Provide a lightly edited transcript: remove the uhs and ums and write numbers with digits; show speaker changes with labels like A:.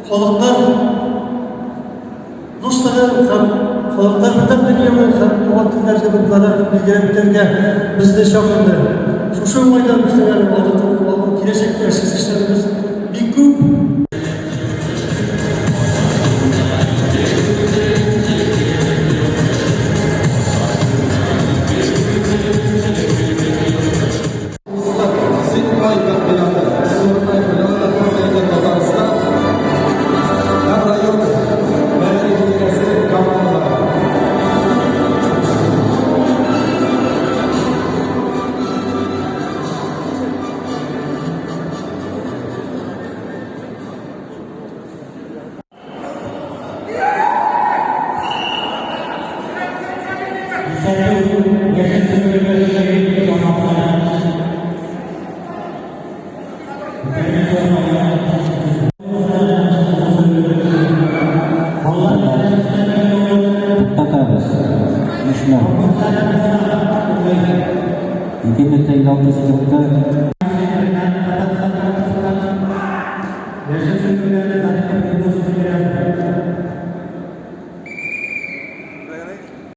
A: Халыклар дуслыгы һәм халыклар бердәмлеге елы һәм туган телләр елы буларак билгеләп үтәргә безне чакырды. Шушы уңайдан безнең әле алда киләчәктә эшлисе эшләребез бик күп.
B: Туктатабыз. Оешма. 2,56 секундта.